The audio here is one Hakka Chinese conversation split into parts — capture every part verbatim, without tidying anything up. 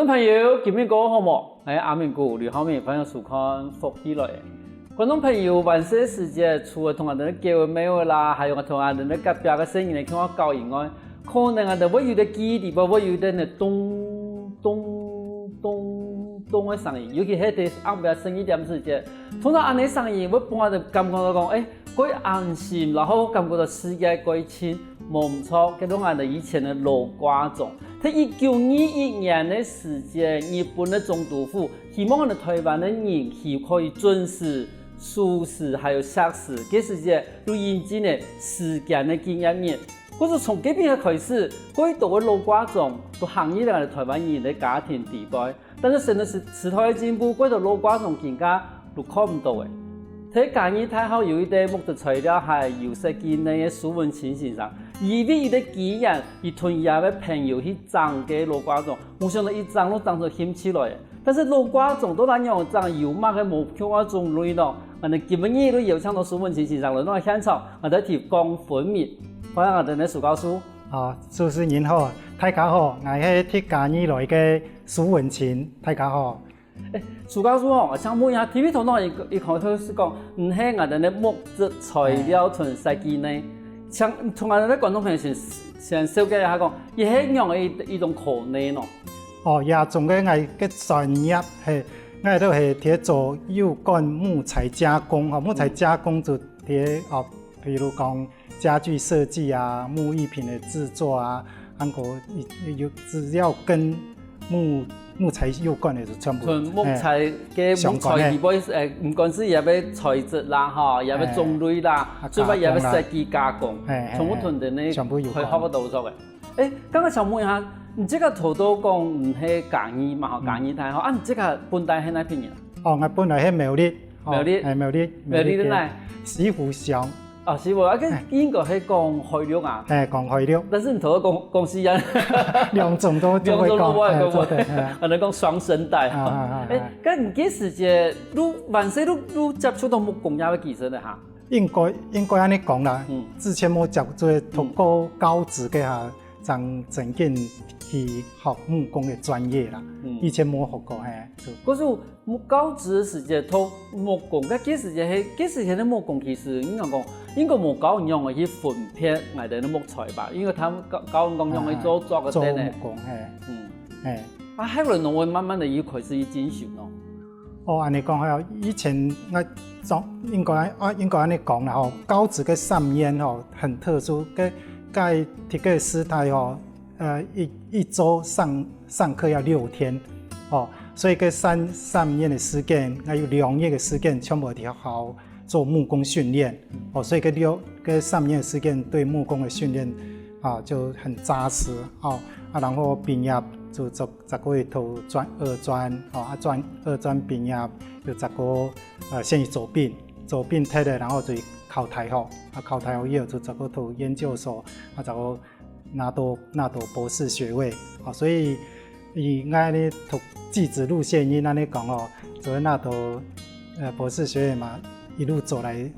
朋友，今晡日過好無？𠊎阿明牯劉浩明，歡迎收看《福氣來了》。觀眾朋友，還細時節，除了同𠊎兜个狗仔貓仔啦，還有同𠊎兜个隔壁个細人仔共下搞以外，可能𠊎兜會有兜記憶裡背會有兜呢咚咚咚咚个聲音，尤其係在暗晡十二點時節，通常恁呢聲音會分𠊎兜感覺到講，欸， 蓋安心，然後感覺到世界蓋近。無毋著，該就𠊎兜以前个老掛鐘。在一九二一年个時節，日本个總督府希望𠊎兜臺灣个人民可以準時、守時還有惜時。該時節就引進了時間个紀念日。故所從該片个開始，蓋多个老掛鐘就行入來𠊎兜臺灣人个家庭裡背。 但是隨著時、時代个進步，蓋多老掛鐘今下都看毋到了。在嘉義大學有一個木質材料還有設計系个蘇文清先生，佢為一個機緣，佢同佢个朋友去整該老掛鐘，無想到一整就整出興趣來了。但是老掛鐘到底仰般整，有麼个無共个種類呢？𠊎兜今晡日就邀請到蘇文清先生來到現場，𠊎兜來講分明，歡迎𠊎兜个蘇教授。啊，主持人好，大家好，𠊎係對嘉義來个蘇文清，大家好。 欸，蘇教授吼，𠊎想問一下，頭先頭先一、一開始係講，你係𠊎兜个木質材料同設計呢，請同𠊎兜个觀眾朋友先、先紹介一下講，佢係仰般个一、一種可能呢？哦，這種个𠊎个專業係，𠊎都係在做有關木材加工吼，木材加工就在哦，比如講 家具設計啊、木藝品的製作啊，還過有、有只要跟木、木材有關的就全部，同木材个木材裡背，欸，毋管係也係材質啦，吼，也係種類啦，做法也係設計加工，全部同等个全部有關，學个都著个。欸，剛剛想問一下，你這個頭先講你係嘉義嘛，吼，嘉義大學，啊，你這個本來係哪片人啊？哦，𠊎本來係苗栗，苗栗，欸，苗栗，苗栗个哪？西湖鄉。 哦，西湖，啊，該應該係講海陸啊。欸，講海陸。但是你頭先講、講四縣，兩種都、都會講，兩種都會，欸，做得，欸。可能講雙聲帶。啊，啊，啊，欸，該你該時節，你還細你、你接觸到木工也有幾深个哈？應該、應該恁呢講啦，嗯，之前無接觸，讀過高職个哈，正、正經去學木工个專業啦，嗯，以前無學過，嘿，就。可是 木、高職个時節讀木工，該該時節係、該時節个木工其實應該講，應該無教仰般去分別𠊎兜个木材吧，因為佢教、教你講仰般去做、做个，做木工，嘿。嗯。嘿。啊，後來呢，𠊎慢慢个又開始去進修咯。哦，恁呢講吼，以前𠊎總、應該啊，應該恁呢講啦吼，高職个三年吼，很特殊，該、該、該个時代吼， 呃，一、一週上、上課要六天，哦，所以該三、三年个時間，還有兩年个時間，全部在學校做木工訓練，哦，所以該六、該三年个時間對木工个訓練，啊，就很扎實，哦，啊，然後畢業就做、做過去讀專、二專，哦，啊，專、二專畢業就做過，呃，先去做兵，做兵忒了，然後就去考大學，啊，考大學以後就做過讀研究所，啊，做過 拿到、拿到博士學位。哦，所以以𠊎呢讀技職路線，恁呢講哦，做拿到，呃，博士學位嘛，一路走來，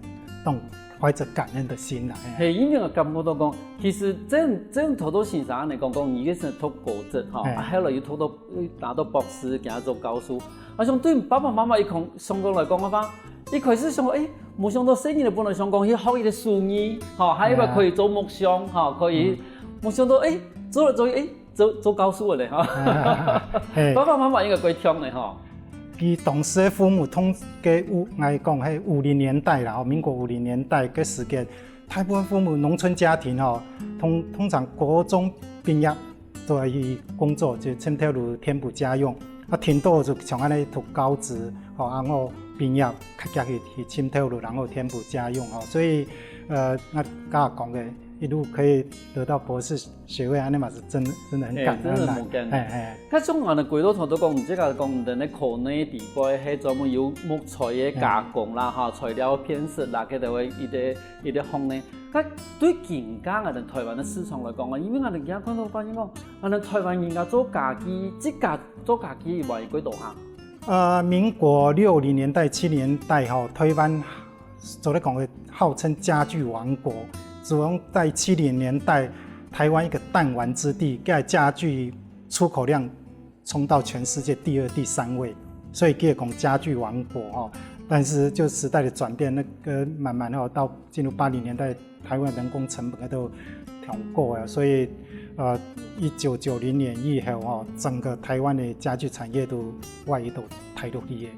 當懷著感恩的心啦，嘿。嘿，因為𠊎感覺到講，其實這、這頭先先生恁呢講，講你个係讀高職吼，嘿。啊，後來又讀到、又拿到博士，今下做教授。啊，像對爸爸媽媽一講、相對來講个話，一開始想講，欸， 無想到細人仔本來想講去學一個手藝，吼，還以為可以做木匠，吼，可以，無想到，欸，做來做去，欸，做、做教授个咧，吼。嘿。爸爸媽媽應該蓋暢个，吼。佢當時个父母通、該五、𠊎講係五零年代啦，吼，民國五零年代个時間，大部分父母農村家庭，吼，通、通常國中畢業 都愛去工作，就尋頭路填補家用。啊，頂多就像恁呢讀高職，吼，然後畢業，較遽去、去尋頭路，然後填補家用，吼。所以，呃，𠊎剛剛講个，一路可以得到博士學位，恁呢嘛係真、真的很感恩啦。欸，真的很感恩。嘿，嘿。該像恁呢，幾多頭都講，你這個講你个可能裡背係專門有木材个加工啦，吼，材料辨識啦，該兜个一個、一個方面。該對今下𠊎兜臺灣个市場來講啊，因為𠊎兜今下看到發現講， 𠊎兜臺灣人家做家具，自家做家具以外，幾多項？呃，民國六零年代、七零年代吼，臺灣做得講个號稱家具王國。自從在七零年代，臺灣一個彈丸之地，該家具出口量衝到全世界第二、第三位，所以可以講家具王國哦。但是就時代的轉變，那個慢慢哦，到進入八零年代，台灣人工成本都調高啊，所以呃，一九九零年以後哦，整個台灣的家具產業都外移到大陸去的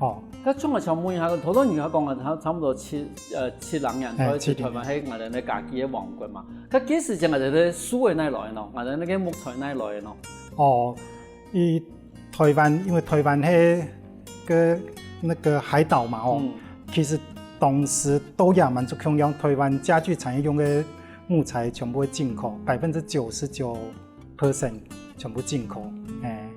哦。該總共想問一下，頭頭你有講啊，差差不多七呃七零年代，哎，七零年。台灣係𠊎兜个家具个王國嘛。該該時節𠊎兜个樹仔哪來个呢？𠊎兜个木材哪來个呢？哦，以台灣，因為台灣係个那個海島嘛，哦，嗯。其實當時都也蠻足共樣，台灣家具產業用个木材全部會進口，百分之九十九 percent全部進口，哎。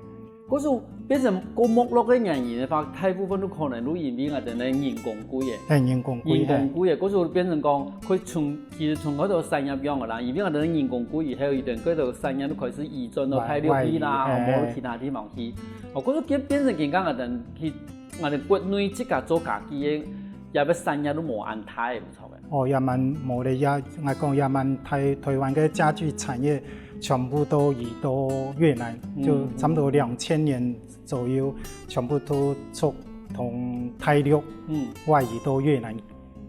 故所變成過沒落个原因个話，大部分都可能都因為𠊎兜个人工貴个。哎，人工貴，人工貴个，故所變成講，佢從，其實從該兜產業樣个啦，因為𠊎兜个人工貴以後，佢兜該兜產業都開始移轉到大陸去啦，外，外移，哎。無其他地方去。哦，故所變，變成今下𠊎兜去，𠊎兜國內自家做家具个，也个產業都無恁大，毋錯个。 哦，也蠻無咧，也，𠊎講也蠻大，台灣个家具產業全部都移到越南，嗯，就差不多兩千年左右，全部都出同大陸，嗯。外移到越南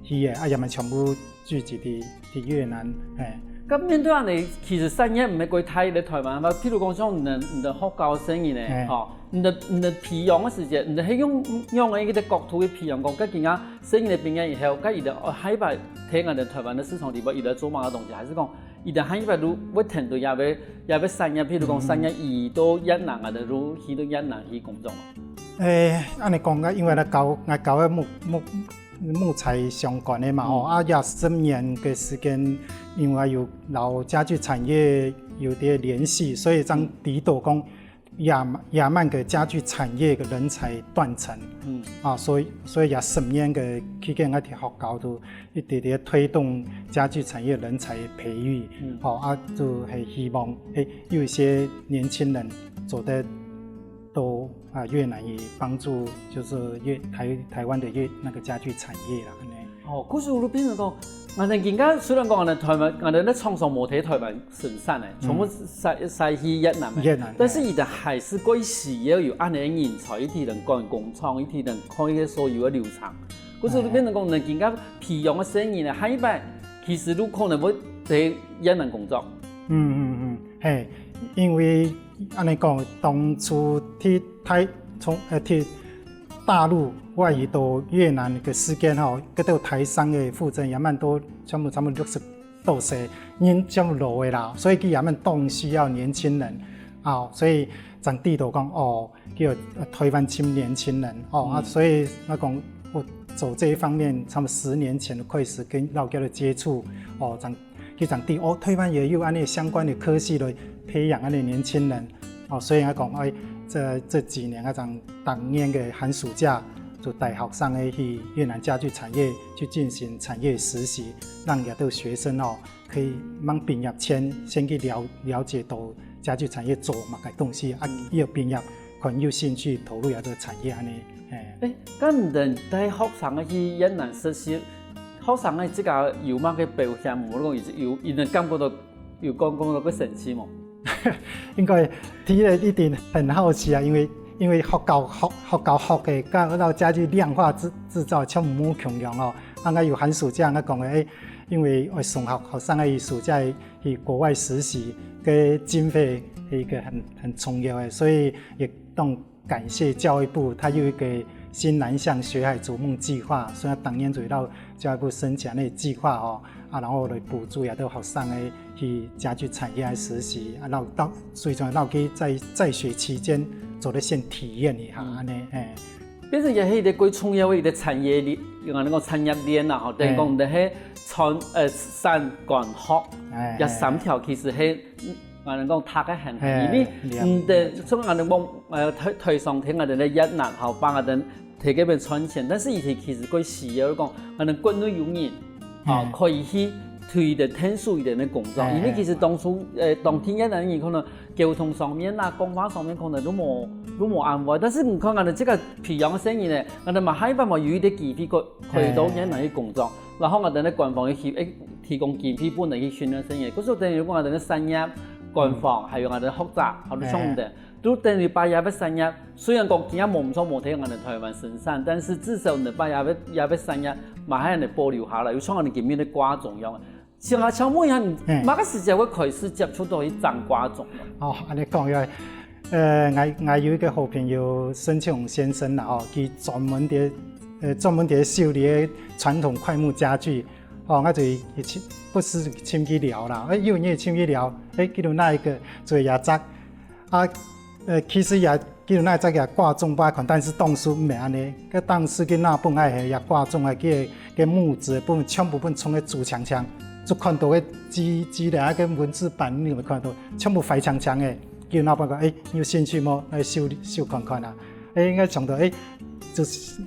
去个，啊，也蠻全部聚集在，在越南，哎。該面對恁呢，其實產業毋係過大个台灣，譬如講像你兜，你兜學校个生意呢，哎。吼， 你兜，你兜培養个時節，你兜係用，用个一個角度去培養講，該今下細人仔畢業以後，該佢兜，哦，下一擺在𠊎兜台灣个市場裡背，佢兜做麼个東西，還係講，佢兜下一擺就會跈著這个，這个產業，譬如講產業移到越南啊，就去到越南去工作嘛？誒，恁呢講，因為𠊎教，𠊎教个木，木，木材相關个嘛，吼，嗯。啊，這十年个時間，因為有摎家具產業有點聯繫，所以正知道講， 也，也蠻个家具產業个人才斷層。嗯。啊，所以，所以也十年个期間，𠊎在學校都一直在推動家具產業人才培育。嗯。吼，啊，就係希望，誒，有一些年輕人做得到，啊，越南去幫助，就是越，台，台灣的越，那個家具產業啦，恁呢。 哦，故所就變成講，𠊎兜今下雖然講𠊎兜台灣，𠊎兜个廠商無在台灣生產个，嗯。全部徙，徙去越南个，越南，但是佢兜還係過需要有恁呢个人才，一直能趕工廠，一直能看一个所有个流程。故所就變成講，𠊎兜今下培養个細人仔呢，下一擺其實都可能會在越南工作。嗯，嗯，嗯，嘿，因為恁呢講，當初去大，從，呃，去 大陸外移到越南个時間吼，該兜台商个負責也蠻多，全部差不多六十多歲，人全部老个啦，所以佢也蠻當需要年輕人啊，所以正知道講，哦，叫，呃，台灣尋年輕人哦，啊，嗯。所以𠊎講，𠊎做這一方面，差不多十年前就開始跟老家的接觸，哦，正 佢正知，哦，台灣也有恁呢相關的科系來培養恁呢年輕人。哦，所以𠊎講，哎，這，這幾年𠊎正逐年个寒暑假，就帶學生仔去越南家具產業去進行產業實習，讓這兜學生哦，可以吂畢業前先去了，了解到家具產業做麼个東西，啊，嗯。以後畢業可能有興趣投入這个產業恁呢。 嘿。誒，該你兜帶學生仔去越南實習，學生仔自家有麼个表現無？講有，佢兜感覺到，有講，講到个神奇無？應該佢兜一定很好奇啊，因為，因為學校，學，學校學个，該，該家具量化製，製造全部無共樣哦。啊，𠊎有寒暑假，𠊎講个，誒，因為𠊎送學，學生仔去暑假去國外實習，个經費係一個很，很重要个，所以也當 感謝教育部，它有一個新南向學海逐夢計畫，所以當年就到教育部申請那個計畫哦，啊，然後來補助這兜學生仔去家具產業來實習，啊，然後到，最重要，然後可以在，在學期間做得先體驗一下，嗯。恁呢，嘿。變成也係一個最重要个一個產業鏈，𠊎兜講產業鏈啦，吼，等於講，嘿。你係產，呃，產官學，哎，這三條其實係 𠊎兜講大个行業，哎，因為，嗯，對，像𠊎兜講，呃，台，台商在𠊎兜个越南，吼，幫𠊎兜在該片賺錢，但是佢兜其實過需要講，𠊎兜國內有人，啊，嗯。可以去推動𠊎兜佢兜个工作，哎，因為其實當初，呃，當天越南人可能溝通上面啦，講話上面可能都無，都無恁會，但是你看𠊎兜這個培養个生意呢，𠊎兜嘛下一擺嘛有一個機會可，可以到越南去工作。 然後𠊎兜个官方去，誒，提供經費分𠊎兜去訓練生意。故所等於講𠊎兜个產業、官方，嗯。還有𠊎兜个學者，還有像你兜，哎。就等於把這个產業，雖然講今日無毋錯無忒恁樣台灣生產，但是至少你把這个這个產業嘛還恁樣保留下來，有像恁樣今日个掛鐘樣。想啊，請問一下，你嗯。麼个時節會開始接觸到去整掛鐘呢？哦，恁樣講，因為，呃，𠊎，𠊎有一個好朋友孫慶先生啦，吼，佢專門在，呃，專門在修理傳統檜木家具，哦，𠊎就一，一去，不時尋佢聊啦，哎，有人尋佢聊，哎，佢就拿一個做牙扎，啊，呃，其實也，佢就拿一隻个掛鐘擺看，但是當時毋係恁樣，該當時佢拿分𠊎係也掛鐘啊，佢个，个木質个部分全部分沖个鑄淨淨，就看到个字，字了，个文字板你有看到，全部壞淨淨个，佢就拿分講，哎，你有興趣無？來修，修看看啊。哎，應該想到，哎，就是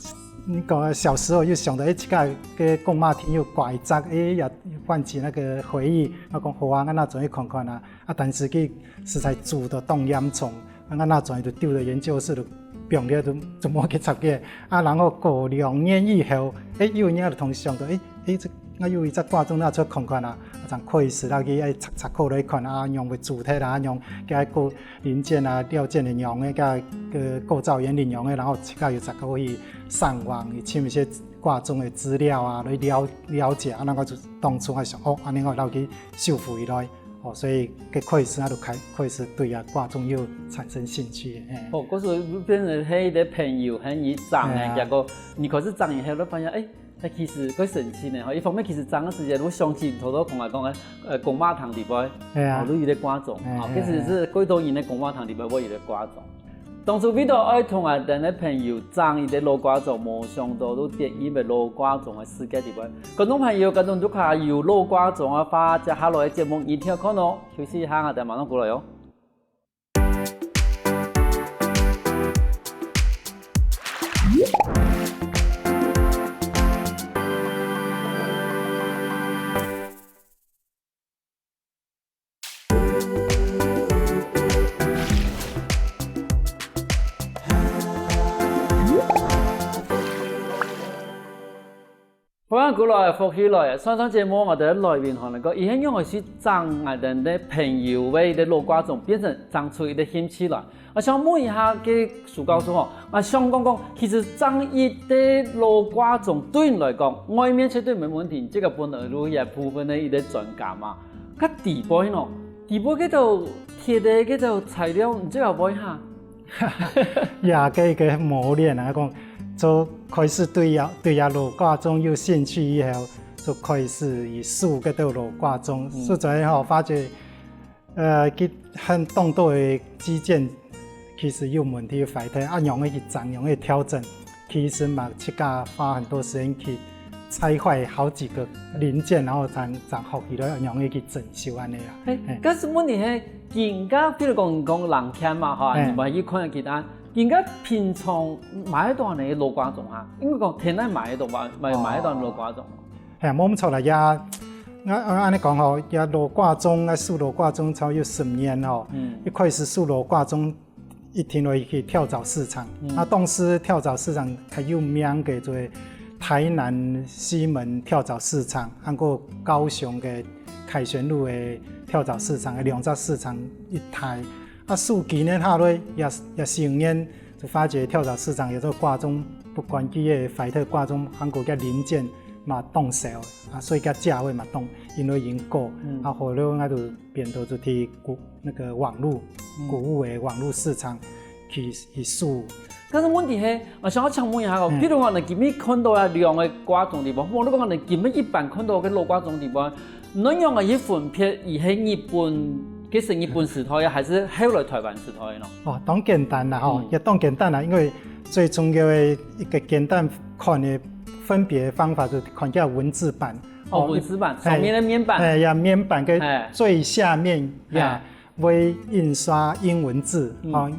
你講个小時候又想到，哎，這個个公媽廳又掛一隻，哎，也喚起那個回憶，啊，講好啊，那那轉去看看啊。 啊，但是佢實在鑄到當嚴重，啊，𠊎拿轉去就丟到研究室，就放了，就，就無去插个。啊，然後過兩年以後，哎，有一日就同事想到，哎，哎，這，𠊎有一隻掛鐘拿出來看看啊，啊，正開始啦，去，哎，拆，拆開來看啊，用个主體啦，用該个零件啊、料件个樣个，該个構造原理樣个，然後自家又再過去上網去尋一些掛鐘个資料啊，來了，了解啊，那𠊎就當初𠊎想，哦，恁樣𠊎就去修復起來。 哦，所以个開始，啊，就開，開始對啊，掛鐘又產生興趣，嘿。哦，故所變成係一個朋友，喊你整个，哎呀。結果你開始整以後，就發現，哎，哎，其實蓋神奇呢，吼。一方面其實整个時間，我相信頭頭講來講个，呃，公媽廳裡背，哎呀。哦，都有一個掛鐘，哎，哦，哎，其實係蓋多人个公媽廳裡背會有一個掛鐘。 當初為著愛同𠊎等个朋友整一個老掛鐘，無想到都跌入个老掛鐘个世界裡背。觀眾朋友，觀眾屋下有老掛鐘个話，接下來个節目一定愛看哦。休息一下，𠊎等馬上過來哦。 歡迎過來，福氣來！上上節目𠊎等來賓吼，能夠佢係仰般去整𠊎等个朋友个一個老掛鐘，變成整出一個興趣來。 𠊎想問一下該蘇教授吼，𠊎想講講，其實整一個老掛鐘對你來講，外面絕對無問題，這個本來就係部分个一個專家嘛。該底背呢？底背該兜鐵个該兜材料，你這個會哈？也，該个磨練啊，講，就開始對這，對這老掛鐘有興趣以後，就開始去修該兜老掛鐘。嗯。修出來吼，發覺 呃，佢還當多个機件其實有問題壞忒，啊，仰般去整，仰般去調整，其實嘛自家花很多時間去拆壞好幾個零件，然後才，才學起來仰般去整修恁樣啊。嘿，嘿。但是問題係，人家，比如講，你講零件嘛，吼，嘿。你嘛去看其他，人家平常買得到恁樣个老掛鐘啊，應該講，天天買得到，買，買，哦。買得到老掛鐘。 係啊，無毋著啦，也，𠊎，𠊎恁樣講吼，這老掛鐘，𠊎修老掛鐘差不多有十年吼。嗯。一開始修老掛鐘，一定愛去跳蚤市場。嗯。啊，當時跳蚤市場較有名个就係台南西門跳蚤市場，還過高雄个凱旋路个跳蚤市場，兩隻市場一帶。啊，修幾年下來，也，也修年，就發覺跳蚤市場有兜掛鐘，不管佢个壞忒掛鐘，還過佢个零件 嘛當少，啊，所以佢價位嘛當，因為已經高，嗯。啊，後來𠊎就變到就去古，那個網路，嗯。古物个網路市場去，去修。但是問題係，𠊎想要請問一下哦，嗯。譬如講，你今日看到啊，兩個掛鐘裡背，無論講你今日一般看到个老掛鐘裡背，你仰般去分別佢係日本，該係日本時代啊，還係後來台灣時代个呢？哦，當簡單啦吼，嗯。也當簡單啦，因為最重要个一個簡單看个 分別个方法就看佢个文字板。哦，哦，文字板，哎，上面个面板。哎，呀，面板个哎。最下面呀，哎。會印刷英文字。嗯。哦，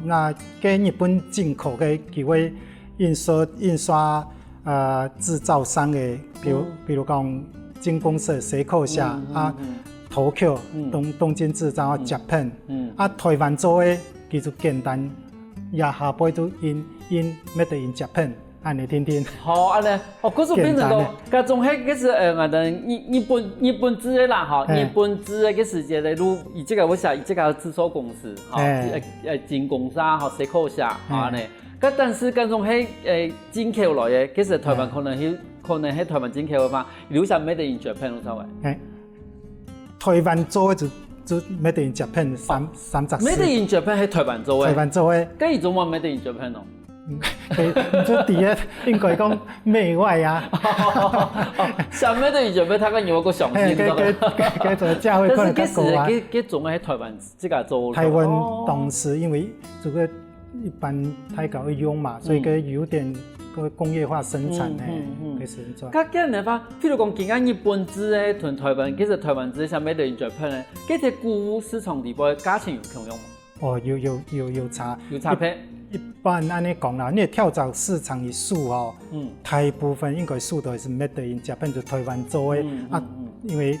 該个日本進口个，佢會印刷，印刷，呃，製造商个，比如，嗯。比如講精工社、Seikosha，嗯，嗯，啊，嗯。Tokyo，嗯。東，東京製造，啊，嗯。Japan。嗯。啊，台灣做个，佢就簡單，也下背就印，印Made in Japan。恁樣定定。好，恁樣，哦，故所變成講，簡單个。該種係，該係，呃，𠊎等日，日本，日本製个啦，吼，嘿。日本製个，該時節个，如，以這個，𠊎想，以這個製作公司，吼，嘿。呃，呃，精工社，吼，Seiko社，吼，嘿。恁樣。該但是該種係，呃，進口來个，該時臺灣嘿。可能係，可能係臺灣進口个嘛，有寫Made in Japan有啥个？嘿。臺灣做个就，就Made in Japan三，哦。三隻字。Made in Japan係臺灣做个？臺灣做个。該佢做麼个Made in Japan哦？ 嗯，對，你就底下應該講媚外啊。哦，寫Made in Japan，佢个有个詳細，嘿，該，該，該，該做个價位可能較高啊。但是其實，該，該種个係臺灣自家做个。臺灣當時因為這個一般大家會用嘛，所以該有點个工業化生產，嗯，嘿，嗯，嗯。該時陣做。該，該樣个話，譬如講，今下日本製个同臺灣，其實臺灣製个寫Made in Japan个，該在古市場底背價錢有共樣無？ 哦，有，有，有，有差。有差別？一，一般恁樣講啦，你跳蚤市場个書吼，嗯。大部分應該書都係Made in Japan，就臺灣做个，嗯，啊，嗯，嗯。因為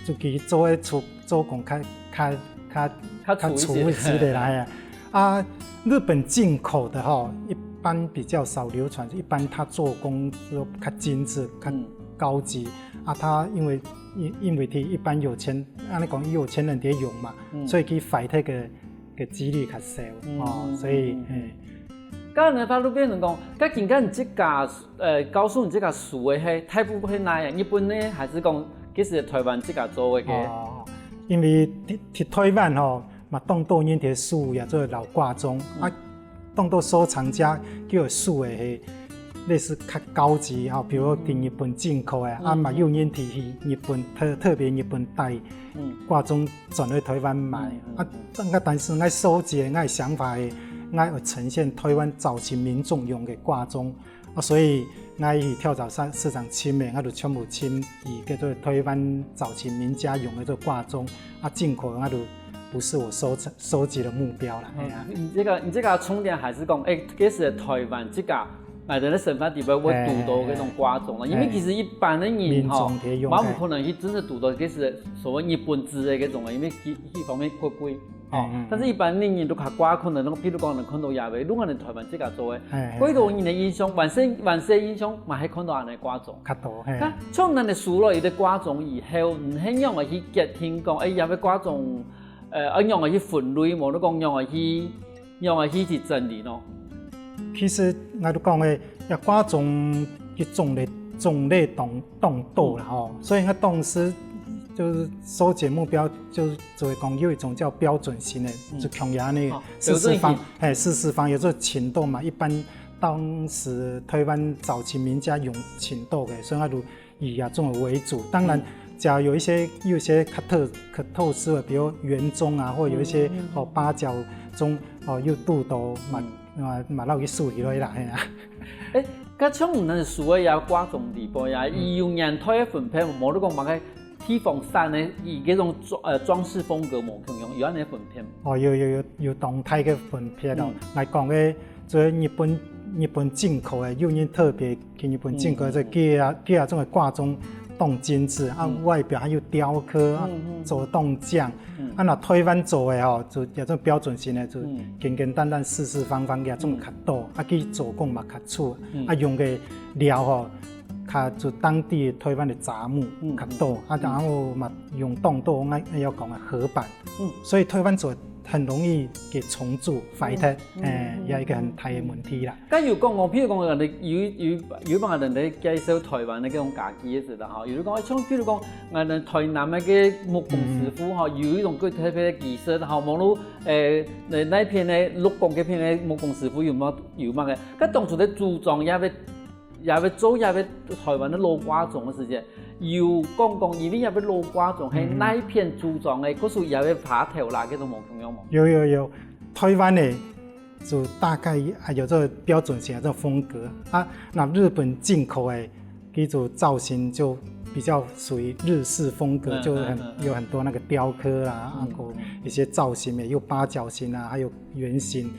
就佢做个做，做工較，較，較，較粗一些。較粗一些的啦，哎呀。啊，日本進口的吼，一般比較少流傳，一般它做工都較精緻、較嗯。高級。啊，它因為，因，因為佢一般有錢，恁樣講有錢人在用嘛，嗯。所以佢壞忒个 个機率較少，嗯，哦，嗯，所以，嗯，嗯。嘿。該恁樣法就變成講，該今下你自家，呃，教書你自家書个係大部分係哪个？日本个，還係講其實臺灣自家做个？哦，因為在，在臺灣吼，嘛當多人在收也做老掛鐘，嗯。啊，當多收藏家佢个收个係類似較高級吼，比如講對日本進口个，啊，嗯。嘛有人提去日本，特，特別日本帶嗯。掛鐘 轉去臺灣賣。嗯，嗯，啊，嗯。但，但是𠊎收集个，𠊎想法个，𠊎愛呈現臺灣早期民眾用个掛鐘。啊，所以𠊎去跳蚤市，市場尋个，𠊎就全部尋以叫做臺灣早期民家用个做掛鐘。啊，進口个𠊎就不是我收，收集的目標啦，哦，嘿啊。你這個，你這個重點還是講，欸，其實臺灣自家 𠊎兜个生活底背會堵到該種掛鐘啦，嘿，嘿，因為其實一般个人吼，嘿。民眾在用，嘛無可能去真正堵到，其實所謂日本製个該種个，因為一，一方面較貴，吼。嗯，嗯，但是一般个人都較掛，可能，比如講能看到這位，如果你臺灣自家做个，嘿，嘿，過多人个印象，萬世，萬世印象嘛係看到恁樣掛鐘。較多，嘿。該像恁樣收落來个掛鐘以後，你係仰般去決定講，欸，這位掛鐘，呃，愛仰般去分類，無你講仰般去 仰般去，去整理呢？其實𠊎都講个，這掛鐘个種類，種類當，當多啦吼，嗯。所以𠊎當時就係收集目標，就，就會講有一種叫標準型个，嗯。就像恁樣个，哦，四四方，標準型。嘿，四四方，有這種程度嘛，一般當時臺灣早期民家用程度个，所以𠊎都 以這種為主。當然，嗯。假如有一些，有一些較特，較特殊个，比如圓鐘啊，或者有一些，嗯，嗯，嗯。哦，八角鐘，哦，又堵到嘛，嗯。啊，嘛摎佢收起來啦，嘿啊。欸，該像你兜收个這掛鐘底背啊，嗯。佢有年代个分別，無你講麼个地方產个，佢該種裝，呃，裝飾風格無共樣，有恁樣分別無？哦，有，有，有，有當大个分別哦。嗯。來講个， 做日本，日本進口个，有人特別去日本進口，嗯，嗯，嗯。做幾下，幾下種个掛鐘當精緻，啊，嗯。外表還有雕刻，啊，嗯，嗯，嗯。做當靚。嗯。啊，若臺灣做个吼，就這種標準型个，就嗯。簡簡單單、四四方方，這種較多，嗯。啊，佢做工嘛較粗，嗯。啊，用个料吼，較就當地臺灣个雜木，嗯，較多，嗯。啊，然後嘛用當多，𠊎，𠊎愛講个合板。嗯。所以臺灣做 很容易會重蛀、壞忒，嗯，嗯，欸，嗯，也一個很大个問題啦。嗯。該有講哦，譬如講，有，有，有一幫人咧介紹臺灣个該種家具个時候，吼，有講，像譬如講，𠊎等臺南个該木工師傅，嗯。吼，有一種較特別个技術，吼，無論，欸，那，那片个鹿港該片个木工師傅有無，有麼个？該當初咧組裝也會 也會做也會臺灣个老掛鐘个時節，有講講，因為也會老掛鐘，係哪一片組裝个，故所也會發條啦，該種無共樣無？有，有，有。臺灣个就大概啊有這個標準型的這種風格啊，那日本進口个，佢就造型就比較屬於日式風格，嗯，就很，嗯，嗯，嗯。有很多那個雕刻啦，嗯，啊，有一些造型也有八角形啊，還有圓形。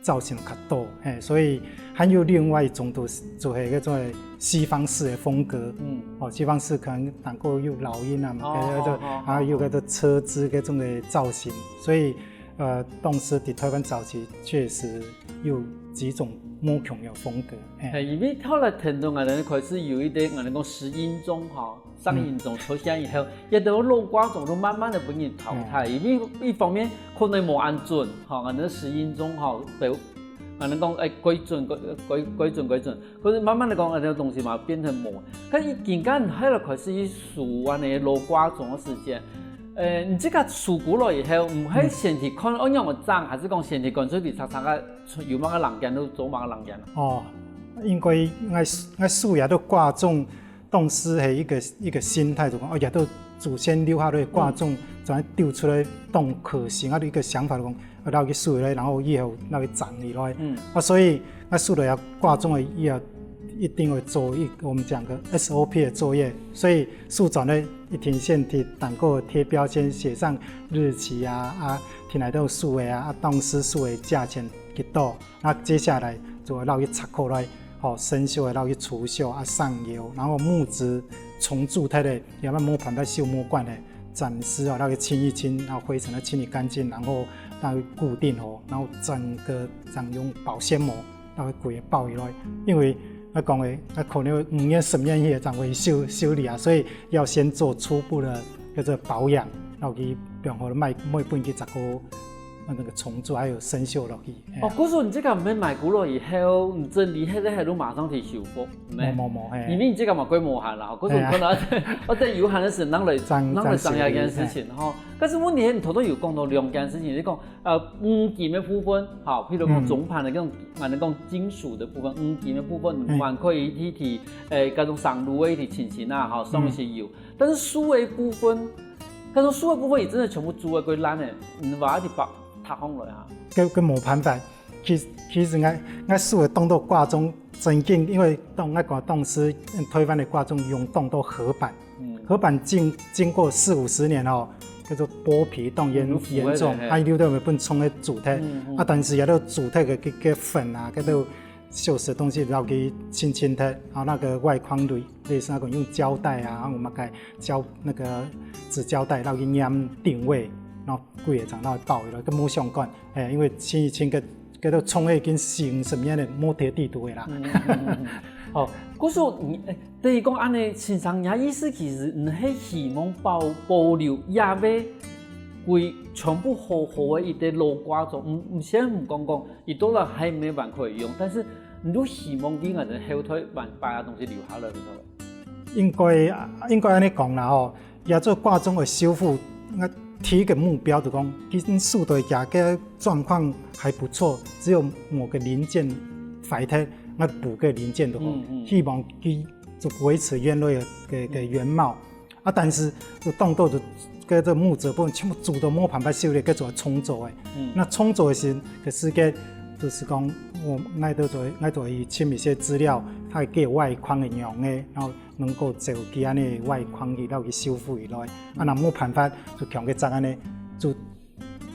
造型較多，嘿，所以還有另外一種都是，就係該種西方式的風格。嗯。哦，西方式可能能夠有老鷹啊嘛，哦，該種，哦，哦，然後有該種車子該種的造型，所以，呃，當時在臺灣早期確實有幾種無共樣風格。嘿，因為後來聽到𠊎兜開始有一點𠊎兜講石英鐘吼，石英鐘出現以後，這兜老掛鐘都慢慢仔分人淘汰，因為一方面可能無恁準吼，𠊎兜石英鐘吼，對，𠊎兜講，欸，幾準，幾，幾，幾準，幾準，可是慢慢仔講，欸，這個東西嘛變成無。但係今下你還有開始去收恁樣老掛鐘个時間，呃，你自家收過來以後，毋係先去看，哦，仰般整，還係講先去感受佢長長个 有麼个零件，都做麼个零件啊？哦，應該𠊎𠊎收這兜掛鐘，當時係一個一個心態，就講，哦，這兜祖先留下來个掛鐘，轉丟出來當可惜，啊，一個想法就講，啊，拿去收起來，然後以後拿去整理來。啊，所以𠊎收到這掛鐘个以後，一定會做一我們講个S O P个作業，所以收轉來一定先去頂高貼標籤，寫上日期啊，啊，去哪兜收个啊，啊，當時收个價錢幾多。 那接下來就愛拿去拆開來，吼，生鏽个拿去除鏽啊，上油，然後木質重鑄忒个，也無辦法修無管个，暫時啊，拿去清一清，然後灰塵啊清理乾淨，然後拿去固定好，然後整個這樣用保鮮膜，拿去規個包起來，因為𠊎講个，𠊎可能五年、十年以後正會修修理啊，所以要先做初步的叫做保養，然後去，比方說賣賣分佢十個，那個重鑄還有生鏽落去。 哦，故所你這個毋係買過來以後，你整理忒个，忒个馬上去修復，毋係？無無無，嘿。因為你這個嘛，規無閒啦，故所可能愛等有閒个時，正來正正來想這件事情吼。但是問題係，你頭頭有講到兩件事情，你講，呃，黃金个部分，吼，譬如講中盤个這種，𠊎兜講金屬个部分，黃金个部分，你還可以去提，欸，該種生鏽个去清清啊，吼，上去油。但是鏽个部分，該種鏽个部分，佢真个全部鑄个，佢爛个，你話愛去把它放落啊？該該無辦法。 其其實𠊎𠊎收个當多掛鐘，真經，因為當𠊎講當時，嗯，臺灣个掛鐘用當多合板，合板經經過四五十年吼，叫做剝皮當嚴嚴重，啊，有兜會分沖个鑄忒，啊，但是也都鑄忒个个个粉啊，該兜鏽蝕个東西，然後給清清忒，然後那個外框類類似那種用膠帶啊，然後我們改膠那個紙膠帶，然後去黏定位，然後規個正拿包起來，跟無相關。 欸，因為清一清个，該兜沖个已經四五十年了，無貼底肚个啦。哦，故所你，欸，等於講恁樣，先生，你意思其實你係希望保保留這位歸全部好好个一個老掛鐘，毋毋先毋講講，佢到了還無還可以用，但是你都希望佢還能後代還把這東西留下來，對不對？應該應該恁樣講啦吼， 這座掛鐘个修復，𠊎第一個目標就講，其實收到這個狀況還不錯，只有某個零件壞忒，𠊎補個零件就好，希望佢就維持原來个个个原貌。啊，但是就當多就个个木質部分全部鑄到無辦法修理，該做重做个。那重做个時个時間，就是講𠊎𠊎都做𠊎都去尋一些資料，它个外框个樣个，然後 能夠走去恁樣外框去，然後去修復起來。啊，若無辦法，就強个隻恁樣，就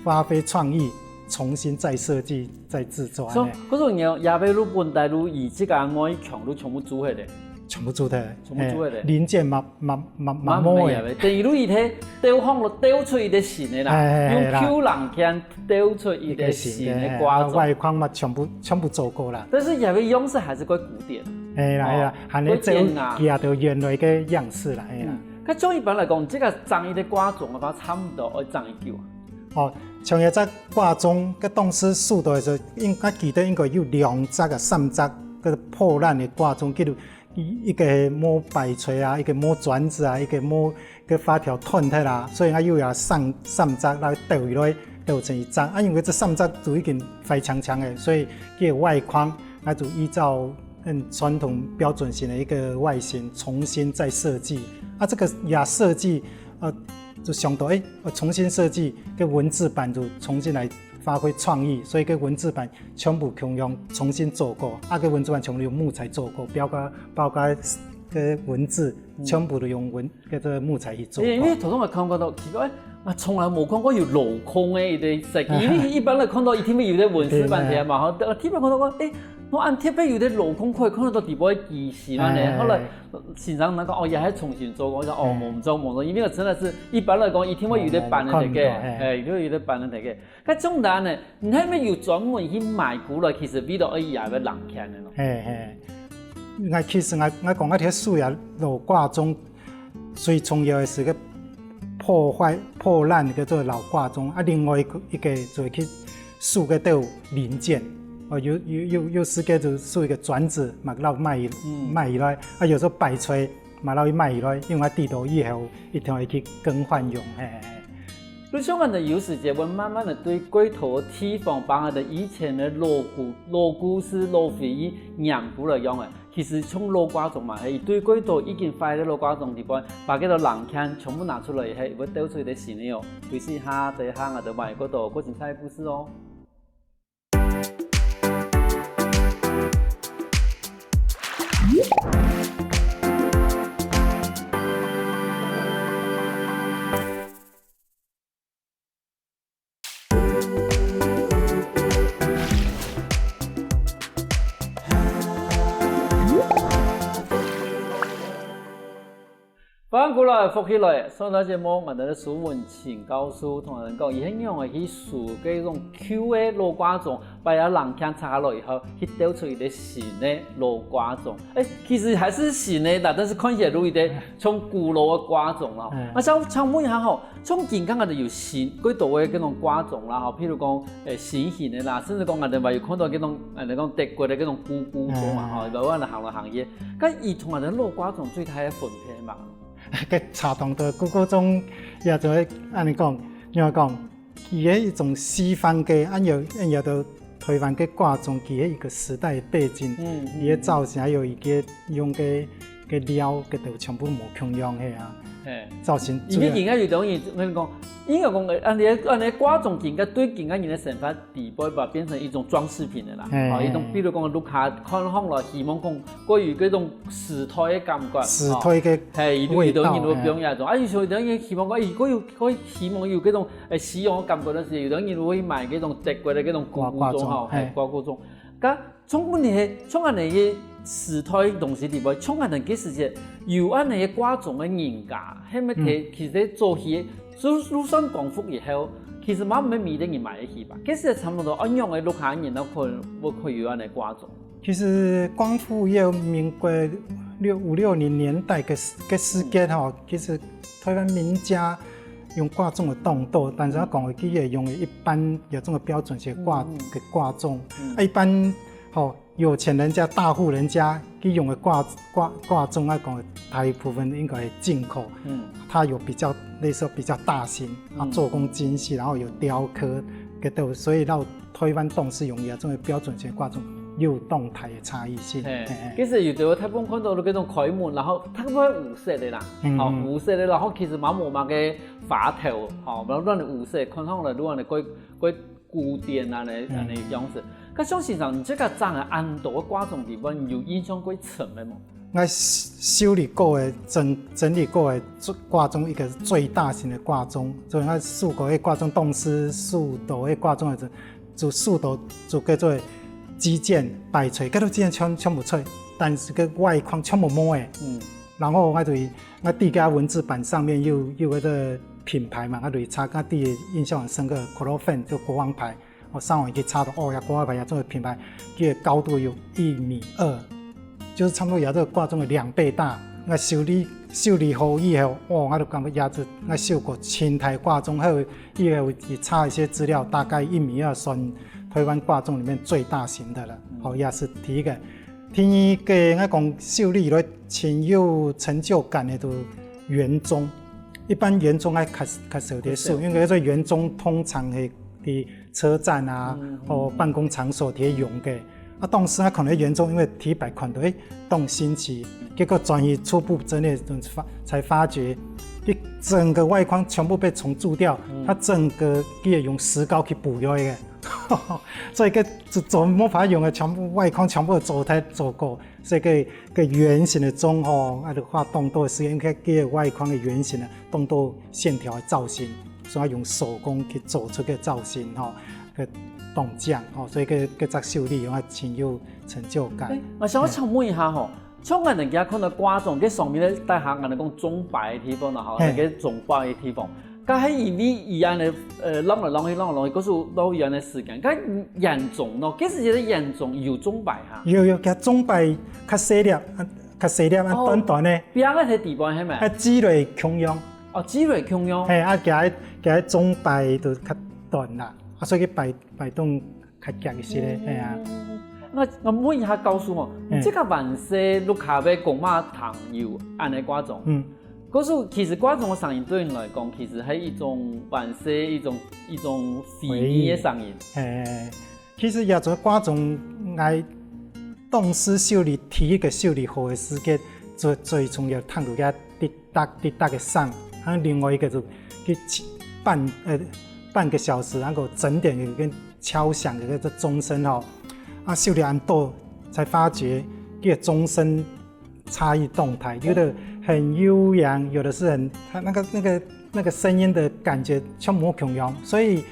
發揮創意，重新再設計、再製作恁樣。可是你也被路本帶路以這個外牆路全部鑄下來，全部鑄下來，全部鑄下來。零件嘛嘛嘛嘛無个。等於路一忒，丟放了丟出一個新个啦，用舊零件 丟出一個新个掛鐘。外框嘛全部全部做過啦。但是這個樣式還是較古典。係啦係啦，還係走佢个原來个樣式啦，係啦。該照一般來講，這個整一個掛鐘个話，差不多愛整幾久啊？哦，像這隻掛鐘，該當時收到个時候，應該記得應該有兩隻啊、三隻，該破爛个掛鐘，記得 一一個無擺錘啊，一個無轉子啊，一個無个發條斷忒啦，所以𠊎又愛三三隻來鬥起來，鬥成一隻。啊，因為這三隻都已經壞淨淨个，所以佢个外框，𠊎就依照很傳統標準型的一個外形重新再設計。啊，這個也設計，呃，就想到，欸，呃，重新設計，个文字板就重新來發揮創意，所以个文字板 全部共樣重新做過，啊，个文字板全部用木材做過，包括包括个文字全部都用文个這个木材去做過。因為頭先𠊎看過到，奇怪，啊，從來無看過有鏤空个一個設計，因為一般來看到一定會有个文字板个嘛，吼，特別看到講，欸，哦，恁特別有兜鏤空可以看得到底背个機芯恁呢。哎。後來先生佢講，哦，這係重新做過，我講，哦，嗯。無做，無做，因為真的是一般來講，一定會有兜粄仔在該，哦，看毋到，嘿。哎，就有兜粄仔在該。該總單呢，你係毋係有專門去買過來，其實為了愛這个冷卻个咯？嘿，嘿。𠊎其實𠊎，𠊎講𠊎這个樹葉鏤掛種，最重要个係个破壞、破爛个做鏤掛種，啊，另外一个，一个就係去 收該兜零件。哦，有，有，有，有時節就收一个轉子，嘛摎賣，嗯。賣起來。啊，有時候擺出，嘛摎佢賣起來，因為佢跌倒以後，一定愛去更換用，嘿，嘿，嘿。就像恁呢，有時節會慢慢个對蓋多个地方，把𠊎兜以前个老故，老故事、老回憶拈過來樣个。 其實像鏤掛種嘛，係對蓋多已經壞个鏤掛種底背，把該兜零件全部拿出來，係會鬥出一个新个哦。休息一下，等一下𠊎兜還有過多過精彩个故事哦。 歡迎過來，福氣來！上段節目，𠊎兜个蘇文清教授同𠊎兜講，佢係仰仔去收該種舊个鏤掛種，把這零件拆下來以後，去鬥出一个新个鏤掛種。誒，其實還係新个啦，但是看起來就有一个像古老个掛種咯。嗯。啊，想，想問一下吼， 像今下𠊎兜有新，蓋多个該種掛種啦，吼，譬如講，誒，新型个啦，甚至講𠊎兜還有看到該種，誒，𠊎兜講德國个該種咕咕鐘啊，吼，嗯。然後𠊎兜行來行去，該佢同𠊎兜鏤掛種最大个分別係麼个？該差當多，咕咕鐘也就係恁呢講，仰般講，佢係一種西方个，恁樣，恁樣个 台灣个掛種，佢係一个時代个背景，嗯，嗯，佢个造型，還有佢个用个，个料，个都全部無共樣，係啊。嘿。造型主要，因為今下有兜人，𠊎講，應該講，恁呢，恁呢掛種今下對今下人个生活底背吧，變成一種裝飾品个啦。嘿，哦，一種，嘿。比如講，屋下看上來，希望講，過有該種時代个感覺，時代个哦。嘿，有，有兜人會用這種，味道，嘿。啊，有時候有兜人希望講，哎，過有，過希望有該種 誒，西洋个感覺，但是有兜人會買該種德國个該種咕咕鐘吼，掛，掛鐘，嘿，嘿。掛掛鐘。該像問題係，像恁呢个時代个東西裡背，像恁呢个時節，有恁呢个掛鐘个人家，係毋係，嗯。其實做起，就，就算光復以後，其實嘛毋係每个人買得起吧？其實差不多恁樣个屋下人，都可能，會，會有恁呢掛鐘。 其實光復以後，民國六，五六零年代个時，个時節吼，嗯。其實台灣民家用掛鐘个當多，但是𠊎講个，佢个用个一般有這種个標準个掛，嗯，嗯。个掛鐘。嗯。啊，一般吼，有錢人家、大戶人家，佢用个掛，掛，掛鐘，𠊎講个大部分應該係進口。嗯。它有比較，類似比較大型，啊，嗯。做工精細，然後有雕刻，个都，所以到 台灣當時用个這種標準个掛鐘有當大个差異性。嘿，嘿，嘿。其實有兜大部分看到該種開門，然後大部分烏色个啦，嗯，哦，嗯。烏色个，然後其實嘛無麼个花頭，吼，然後恁烏色，看上來就恁个怪，怪古典啊，恁，嗯。恁樣式。該像先生，你這個展个恁多个掛鐘裡背，你有印象最深个無？ 𠊎修，修理過个，整，整理過个最，掛鐘一個最大型个掛鐘，所以𠊎收過个掛鐘，當時收到个掛鐘个，就收到就叫做機件擺出，該兜機件全，全部出，但是个外框全部無个。嗯。然後𠊎就，𠊎對該文字板上面有，有該個品牌嘛，𠊎就查，𠊎對印象很深刻，Corofan就國王牌。 哦，上網去查到，哦，呀，國外牌呀，這個品牌，佢个高度有一米二，就是差不多也這個掛鐘个兩倍大。𠊎修理，修理好以後，哦，𠊎就感覺也是，𠊎修過清代掛鐘，還有以後去查一些資料，大概一米二算台灣掛鐘裡面最大型的了。嗯。哦，也是第一個。第二個，𠊎講修理來真有成就感的，就圓鐘。一般圓鐘愛較，較少在收，因為這圓鐘通常係在 車站啊，嗯，嗯。或辦公場所在用个。啊，當時啊，看到圓鐘，因為第一擺看到，誒，當新奇，結果轉去初步整理的時候發，才發覺，一整個外框全部被重鑄掉，嗯。它整個佢用石膏去補了个。所以該做，做魔法用个全部外框全部做忒做過，所以該，該圓形个鐘吼，啊，就花當多的時間，因為該外框个圓形个，當多線條个造型，所以用手工去做出个造型吼。 个當靚，吼，所以該，該隻手裡用啊真有成就感。欸，𠊎想要請問一下吼，像𠊎等家看到掛鐘，該上面咧，底下𠊎等講鐘擺个地方啦，吼，嘿。該个鐘擺个地方，該係因為佢恁呢，呃，浪來浪去，浪來浪去，故所落去恁呢時間，該嚴重咯，該時節个嚴重有鐘擺哈？有，有，佢鐘擺較細粒，啊，較細粒，啊，哦，短短个。邊个係底板係無？啊，擠落共樣。哦，擠落共樣。嘿，啊，佢个，佢个鐘擺就較短啦，啊，所以佢擺 擺動較遽一息咧，嗯。係啊。該𠊎問一下教授吼，嗯。你這个萬歲屋下个公媽堂有恁呢掛鐘？嗯。故所其實掛鐘个聲音對你來講，其實係一種萬歲，一種，一種回憶个聲音。回憶。嘿，其實這種掛鐘，𠊎當時手裡第一个手裡學个時節，最，最重要聽到个滴答滴答个聲，還有另外一个就去半，呃，半个小時，然後整點个跟敲響的那个鐘聲吼，啊，手裡恁多，才發覺這个鐘聲差異當大，有的很悠揚，有的是很，它那个，那个，那个聲音的感覺全無共樣，所以，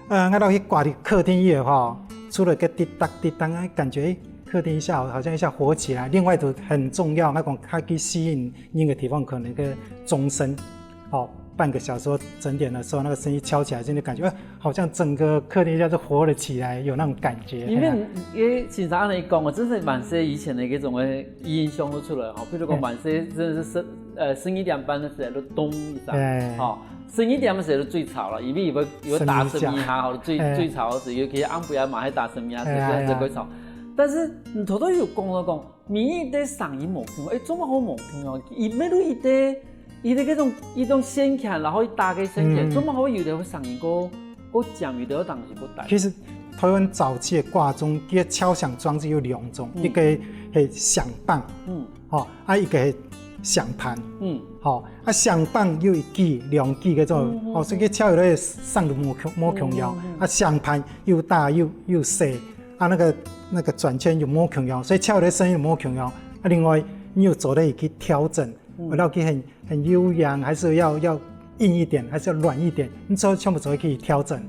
呃，𠊎落去掛在客廳以後吼，除了个滴答滴答，感覺，欸，客廳一下好像一下活起來。另外一種很重要，𠊎講它去吸引 那个地方可能个鐘聲，哦，半个小时或整点的时候，那个声音敲起来，真的感觉，呃，好像整个客厅一下就活了起来，有那种感觉。因為，嘿啊。因為先生恁呢講，我真是萬歲以前的一種的印象都出來哈。比如講，嘿。萬岁真的是十，呃，十二点半的時候都咚一声，嘿。哦，十二点的時候都最吵了，因為有个，有个打十二下，十二下。哦，最，嘿。最吵的時候，尤其暗晡夜嘛，還打十二下，嘿啊，所以最吵。嘿啊。但是，嗯，頭頭有講到講， 每一个聲音無共樣，欸，做麼个無共樣？佢每一个，一个該種，一種聲響，然後一大个聲響，嗯。做麼个有个聲音過，過尖，有个當時過低？其實台灣早期的掛鐘，佢个敲響裝置有兩種，嗯。一个係響棒，嗯。吼，啊，一个係響盤，嗯。吼，啊，響棒有一支、兩支該種，嗯，嗯，哦，所以佢敲落去聲都無共，無共樣，嗯，嗯，嗯。啊，響盤又大又，又細， 啊，那个，那个轉圈又無共樣，所以敲的聲音又無共樣。啊，另外，你又做得去調整，嗯。要佢很，很悠揚，還是要，要硬一點，還是要軟一點，你做，全部做得去調整。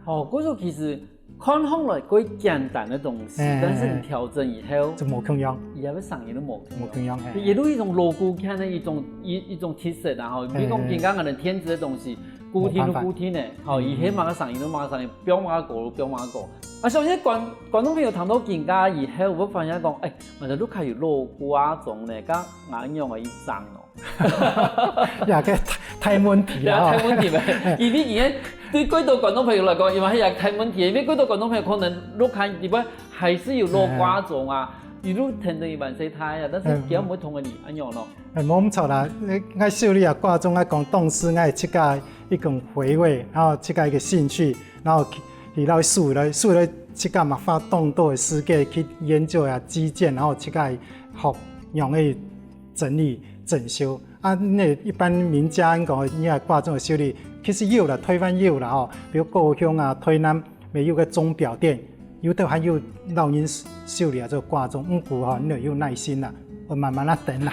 哦，故所其實看起來較簡單个東西，哎，但是你調整以後，就無共樣。佢个聲音都無共樣。無共樣，嘿。佢有一種老古董个一種，一，一種特色啦，吼。比如講，嘿。今天𠊎等電子个東西， 固定就固定个，吼，嗯。佢係麼个聲音就麼个聲音，放麼个歌就放麼个歌。啊，相信觀，觀眾朋友聽到今下以後，會發現講，欸，𠊎等屋下有老掛鐘呢，該𠊎仰般去裝哦？這个大，大問題啊，這个大問題咩？因為今天對幾多觀眾朋友來講，因為這个大問題，因為幾多觀眾朋友可能屋下裡背還係有老掛鐘啊，哎。佢就跈等佢萬歲大啊，但是佢毋會同你恁樣咯。 哎，無毋著啦，呃，𠊎手裡也掛鐘，𠊎講當時𠊎自家一種回味，然後自家一個興趣，然後去，去來收來，收來自家嘛花當多个時間去研究啊，基建，然後自家學仰仔整理整修。啊，該一般民間講，你啊掛鐘个修理，其實有啦，臺灣有啦吼，比如高雄啊、臺南， 也有个鐘錶店，有兜還有老人修理啊，做掛鐘，毋過吼，你愛有耐心啦，愛慢慢仔等啦，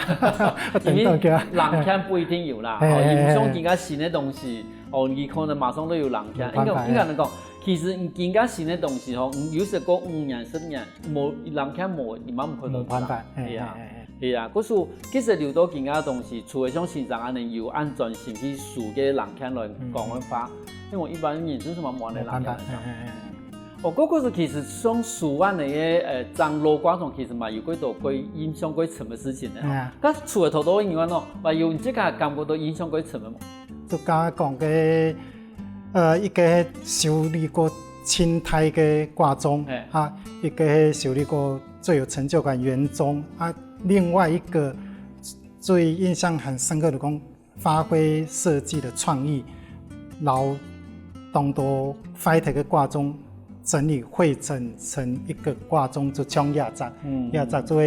等到佢啊。因為人客毋一定有啦，吼，嘿，嘿，你像今下新个東西，哦，你可能馬上都有人客。有辦法，應該，應該恁講，其實你今下新个東西吼，你有時過五年、十年，無，人客無，你嘛毋可能。有辦法，嘿，係啊。嘿，嘿，嘿。 係啊，故所其實留到今下个東西，除了像先生恁樣有恁專心去收个人客來講个話，嗯。因為一般人真係無恁樣人客來講。無辦法，嘿，嘿，嘿。哦，故所其實像收恁樣个，呃，裝老掛鐘，其實嘛有幾多个印象幾深个事情个吼。係啊。該除了頭頭以外咯，還有你自家感覺到印象幾深个無？就剛剛講个，呃，一個修理過清代个掛鐘，嘿。啊，一個係修理過 最有成就感圓鐘啊。另外一個最印象很深刻的講，發揮設計的創意，摎當多壞忒个掛鐘整理匯整成一個掛鐘，就像這隻，嗯。這隻做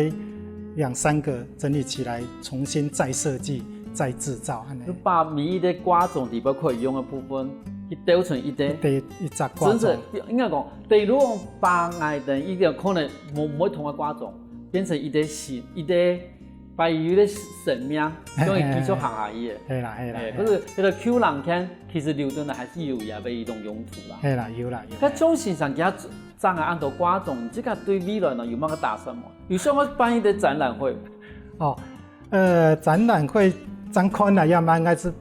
兩三個整理起來，重新再設計、再製造，恁樣。就把每一個掛鐘裡背可以用个部分，去鬥成一個，一個，一隻掛鐘。真正，應該講，等於講把𠊎等一個可能無，無會動个掛鐘， 變成一個新，一個擺有个生命，將佢繼續行下去个。係啦，係啦，係啦。哎，可是這个舊零件，其實留等來還係有佢个一種用途啦。係啦，有啦，有啦。該鍾先生佢正个恁多掛鐘，這个對未來呢有麼个打算無？有想要辦一個展覽會？哦，呃，展覽會正看啦，也嘛應該係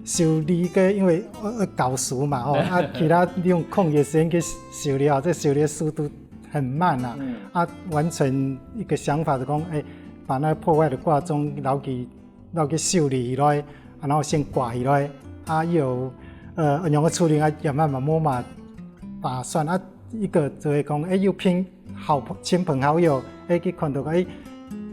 修理个，因為，呃，呃，教書嘛，吼，啊，其他利用空餘時間去修理啊，這修理个速度很慢啊。嗯。啊，完全一個想法是講，哎，把那破壞的掛鐘撈去，撈去修理起來，啊，然後先掛起來，啊，有，呃，仰个處理啊，也慢慢慢慢打算啊，一個就會講，哎，有朋，好朋，親朋好友，哎，去看到，哎，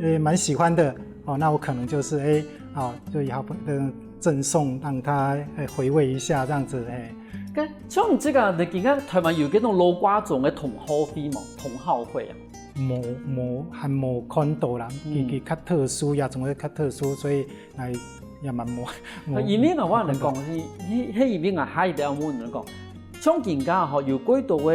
哎，蠻喜歡的，哦，那我可能就是，哎，好，就以後，嗯，贈送，讓他，哎，回味一下這樣子，哎。該像這个，你見到台灣有這種老掛鐘个同好會無？同好會啊？無，無，還無看到啦。嗯。佢，佢較特殊，也總係較特殊，所以來也蠻無，無，啊，因為啊，我跟你講，無看到。係，係，係因為啊，還有一點我跟你講，像今下吼，有幾多个，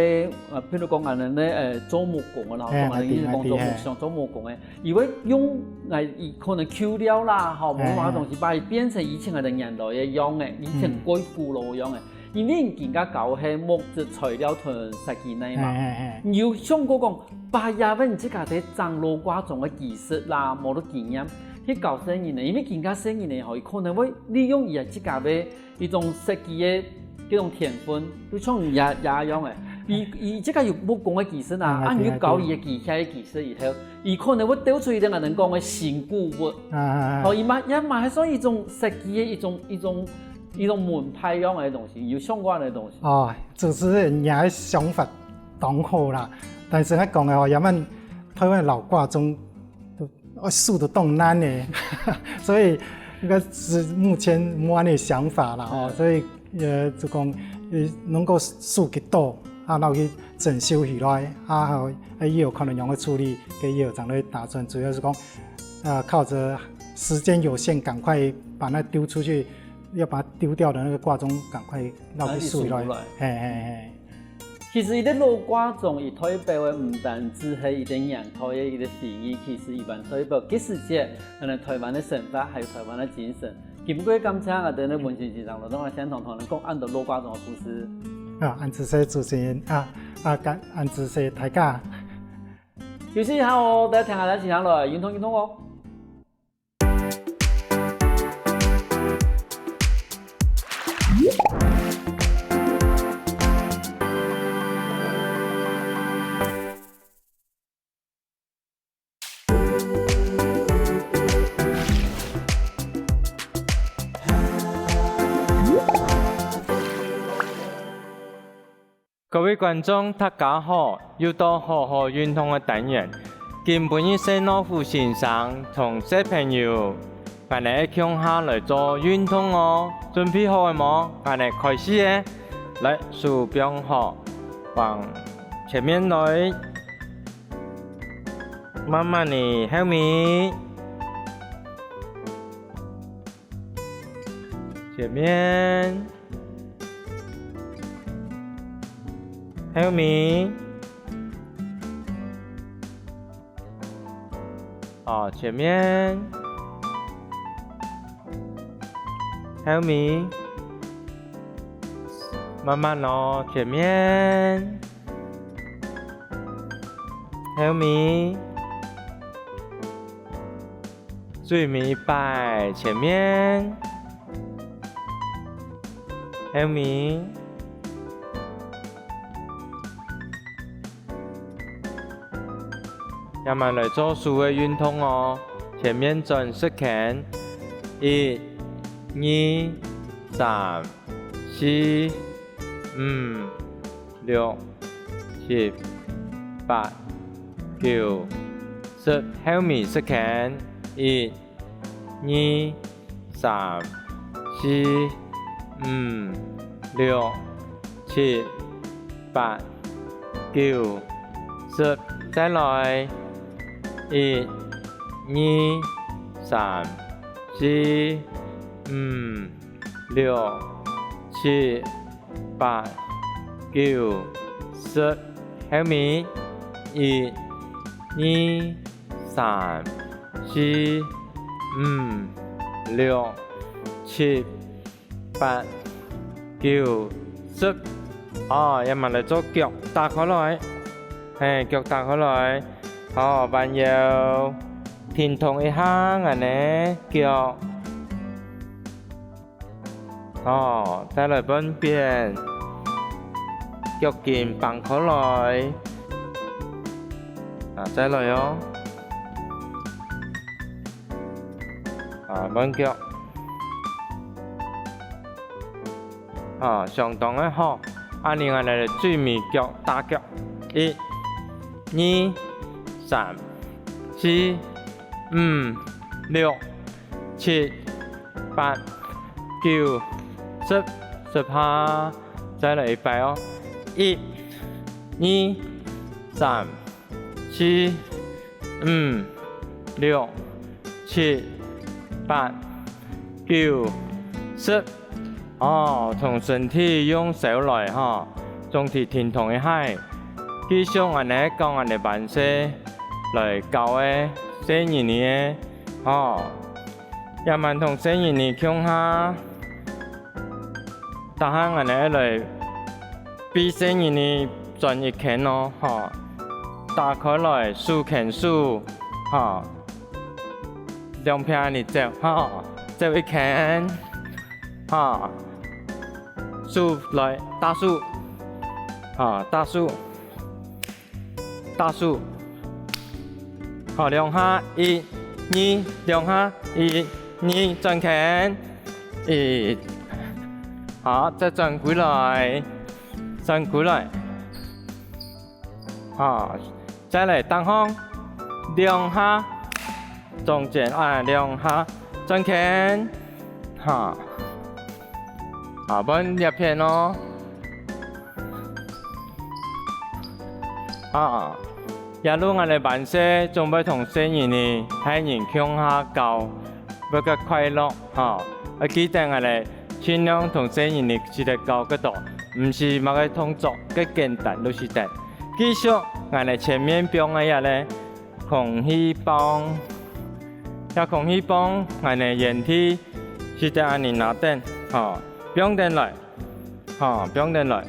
呃，比如講啊，恁呢，呃，做木工个啦，嘿，講啊，你講做木，嘿，嘿。像做木工个， 佢會用，呃，佢可能舊料啦，吼，嘿，無麼个東西，嘿。把佢變成以前个年代个樣仔，以前嗯。過古老个樣仔。因為人家教係木質材料同設計呢嘛。嘿，嘿，嘿。你有想過講，把這份自家在整老掛鐘个技術啦，無个經驗，去教細人呢？因為今下細人呢，吼，佢可能會利用佢自家个 一種設計个這種天分，就像你也，也一樣个。佢，佢這个有木工个技術啊，嗯，啊，你又教佢个機械个技術以後，佢可能會鬥出一個人講个新古物。啊，啊，啊。哦，佢嘛，也嘛係算一種設計个一種，一種，一種門派樣个東西，有相關个東西。哦，主持人，你个想法當好啦，但是𠊎講个哦，也蠻台灣老掛鐘都 哦，收都當難呢。所以，應該係目前無恁个想法啦，哦，嗯。所以，呃，就講，呃，能夠收幾多，啊，然後去整修起來，啊，還有，還有可能仰般處理，該以後正來打算，主要係講，呃，靠著時間有限，趕快把那丟出去，要把它丟掉的那個掛鐘趕快撈去收起來。拿去收起來。嘿，嘿，嘿。 其實一個老掛鐘，佢代表个毋單止係一個年代个一個回憶，其實佢還代表該時節，可能台灣个生活，還有台灣个精神。今晡日感謝𠊎等个文心先生，來到𠊎現場同𠊎講恁多老掛鐘个故事。啊，恁仔細主持人，啊，啊，感，恁仔細大家。休息一下哦，大家聽下，大家先來，運動運動哦。 各位觀眾，大家好！又到好好運動个單元。今晡日係老虎先生同小朋友，𠊎等愛共下來做運動哦。準備好了無？𠊎等開始咧！來，手放好，往前面來，慢慢地後面，前面。 後面，哦，前面，後面，慢慢哦，前面，後面。 最尾一擺，前面，後面。這下來做手个運動哦，前面轉十圈，一、二、三、四、五、六、七、八、九、十，後尾十圈，一、 二、三、四、五、六、七、八、九、十，再來。一、二、三、四、五、六、七、八、九、十，後尾。一、二、 三、四、五、六、七、八、九、十。哦，這下來做腳打開來。嘿，腳打開來。好，彎腰，停動一下，恁呢，腳。 哦，再來半邊，腳筋放開來。啊，再來哦。啊，換腳。啊，相當个好。恁呢，𠊎來最尾腳打腳。一、二、三、四、五、六、 七、八、九、十，十下，再來一擺哦。一、二、三、四、五、六、七、八、九、十。哦，同身體用手來吼，總體停動一下。繼續恁呢，教恁呢彎勢來教个細人仔个，吼。 也慢同細人仔共下，逐下恁呢來比細人仔轉一圈哦，吼，打開來手牽手，吼，兩片恁呢走，吼，走一圈，吼，手來搭手，吼，搭手。 搭手。好，兩下，一、二，兩下，一、二，轉圈。一，好，再轉歸來，轉歸來。好，再來，頂項，兩下，中間啊，兩下，轉圈。 哈，下半這片哦。啊，這路𠊎兜還細，總會同細人仔、大人共下教，會較快樂，哈。愛記得𠊎兜盡量同細人仔直接教个多，毋使麼个動作，較簡單就使得。繼續，𠊎兜前面放个這咧， 空氣棒。這空氣棒，𠊎兜原地使得恁呢拿等，吼，放等來，吼，放等來。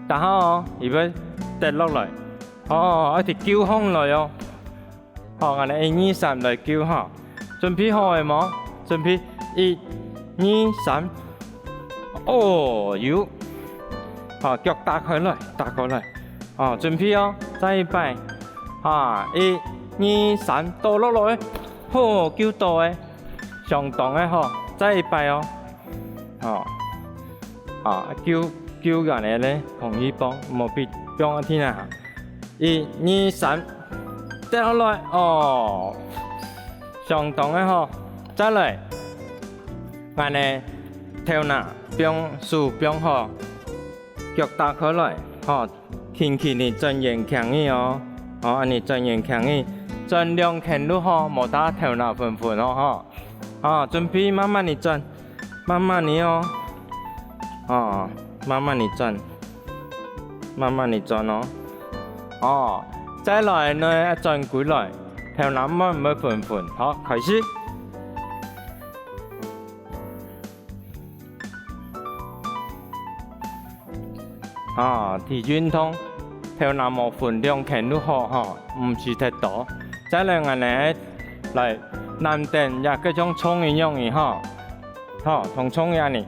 等下哦，佢會跌落來，吼，愛直救䟘來哦。吼，𠊎兜一二三來救哈。準備好了無？準備，一、二、三。哦，有。好，腳打開來，打開來。 哦，準備哦，再一擺。哈，一、二、三，倒落來。好，救到欸，相當个好，再一擺哦。吼，啊，救，救恁呢咧，空氣棒，莫比放啊天啊。一、二、三，跌落來，哦，相當个好，再來。恁呢，頭那放，手放好， 腳打開來，吼，輕輕地轉圓圈仔哦，吼，恁呢轉圓圈仔，轉兩圈就好，莫打頭那昏昏哦，吼。吼，準備慢慢地轉，慢慢地哦，吼，慢慢地轉，慢慢地轉哦。哦，再來呢，愛轉歸來，頭那毋會昏昏，好，開始。 啊，體運動，頭那莫分兩圈就好吼，毋使忒多。再來，𠊎兜來，來，難等也个像蟲一樣个吼，吼，同蟲一樣呢，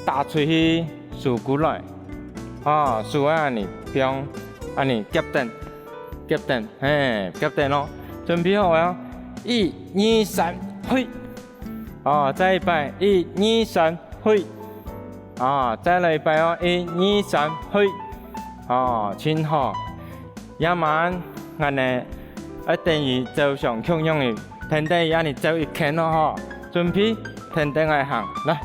打出去，收歸來，啊，手啊恁呢，放，恁呢，夾等，夾等，嘿，夾等咯，準備好啊，一、二、三，嘿！ 哦，再一擺，一、二、三，嘿！哦，再來一擺哦，一、二、三，嘿！哦，真好。這滿，𠊎兜愛等佢走相共樣个，跈等佢恁呢走一圈咯吼。準備，跈等𠊎行，來。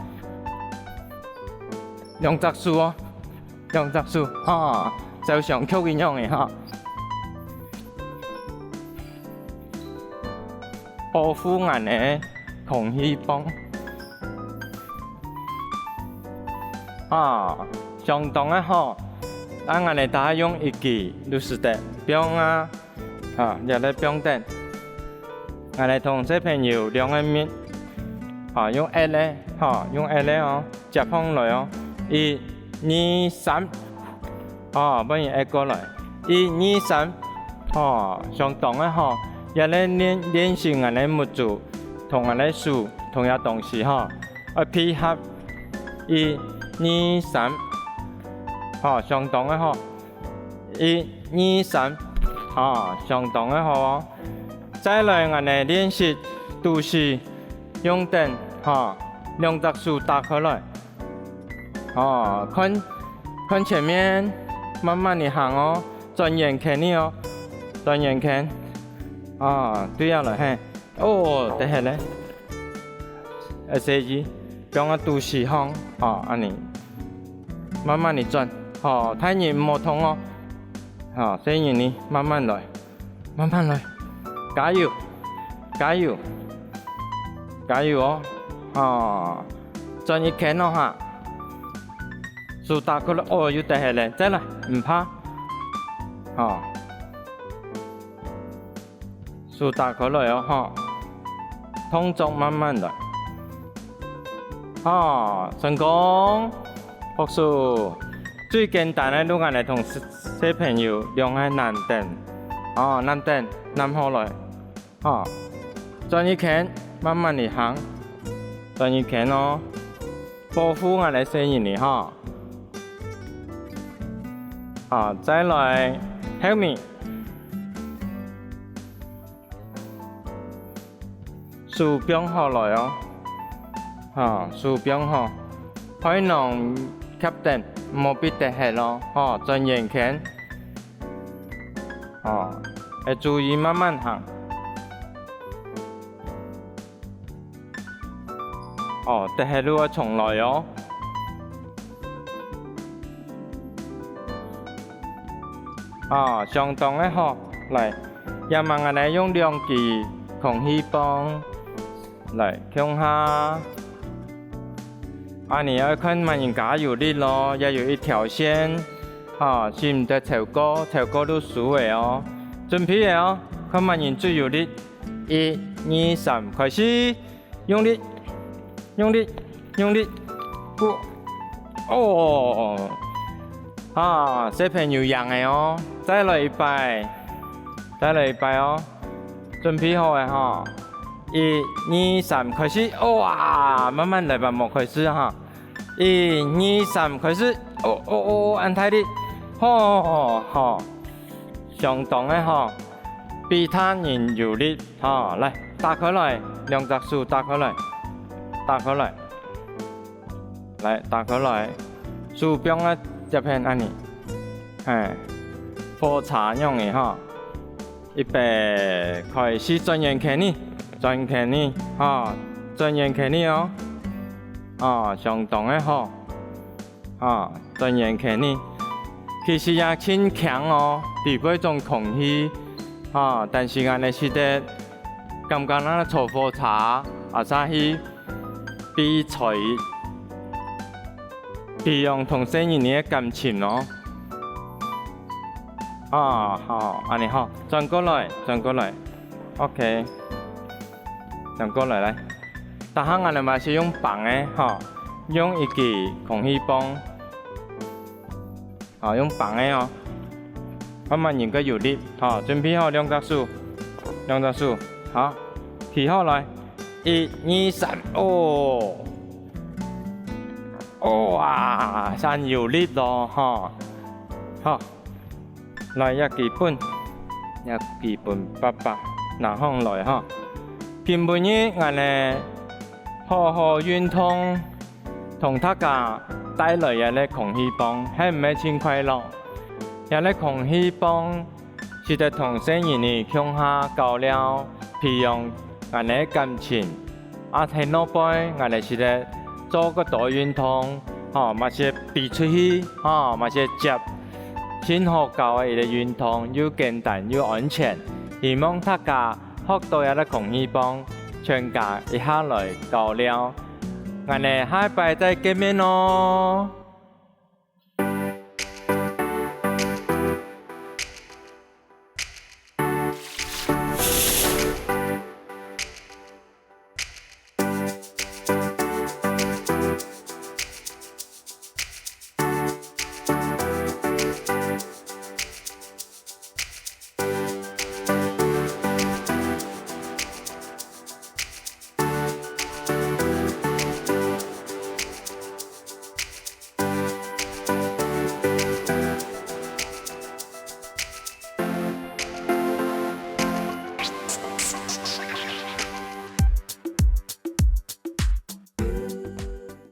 兩隻手哦。 兩隻手，哈，就像曲一樣个哈。保護𠊎个空氣棒。啊，相當个好。啊，𠊎兜大家用一支就使得，放啊，啊，也來放等。𠊎來同小朋友兩個面，吼，用擛个，吼，用擛个哦，接放來哦，一、二、三，吼，分人擛過來，一、二、三，吼，相當个好，也來練練習𠊎个目珠，同𠊎个手，同這東西吼，愛配合，一、二、三，吼，相當个好。 一、二、三，吼，相當个好哦。再來，𠊎等練習肚屎，用等，吼，兩隻手打開來，吼，看，看前面，慢慢地行哦，轉圓圈哩哦，轉圓圈，啊，對啊了嘿。 哦，等下咧，愛細義，放个肚屎項，吼，恁呢，慢慢地轉，吼，大人毋好動哦，吼，細人呢，慢慢來，慢慢來，加油，加油，加油哦，吼，轉一圈哦哈，手打開來，哦，又等下咧，再來，毋怕，吼。 手打開來哦，吼。動作慢慢來。吼，成功！拍手。最簡單个，就恁呢同小，小朋友兩個攬等。哦，攬等，攬好來。吼，轉一圈，慢慢地行。轉一圈哦。保護𠊎个細人仔，吼。好，再來，後面。 手放好來哦。吼，手放好，開囊貼等，毋好逼得核咯，吼，轉圓圈。吼，愛注意慢慢行。哦，得核就愛重來哦。 啊，相當个好。來，這下𠊎來用兩支空氣棒來共下。恁呢愛看麼人較有力咯，也有一條線，吼，使毋得超過，超過就輸了哦。準備了哦，看麼人最有力。一、二、三，開始！ 用力，用力，用力！哦，哦，啊，小朋友贏了哦！再來一擺，再來一擺哦！準備好了吼！一、二、三，開始！哇，慢慢來吧，莫開始哈！一、二、三，開始！哦，哦，哦，恁大力！吼，吼，吼！ 相當个吼，比他人有力。吼，來，打開來，兩隻手打開來，打開來，來，打開來，手放个這片恁呢，嘿，火車樣个吼，預備，開始轉圓圈哩，轉圈哩，吼，轉圓圈哩哦，哦，相當个好。 啊，轉圓圈哩。其實也盡輕哦，比該種空氣，啊，但是恁呢實在感覺若坐火車，啊，再去比賽，培養同細人仔个感情哦。啊，好，恁呢好，轉過來，轉過來。 OK，轉過來來。逐下𠊎等嘛係用挷个吼，用一支空氣棒，好，用挷个哦，慢慢用較有力，好，準備好兩隻手，兩隻手，好，企好來，一、二、三，哦，哦啊，算有力咯，吼，好。 來，這支分，這支分爸爸拿䟘來吼。今晡日𠊎等好好運動，同大家帶來這个空氣棒，係毋係盡快樂？這个空氣棒，使得同細人仔共下交流，培養𠊎等个感情。 啊，在外背，𠊎等識得做較多運動，吼，嘛係飛出去，吼，嘛係接，盡好搞个一个運動，又簡單又安全。希望大家學到這个空氣棒，全家一下來交流。𠊎等下一擺再見面哦！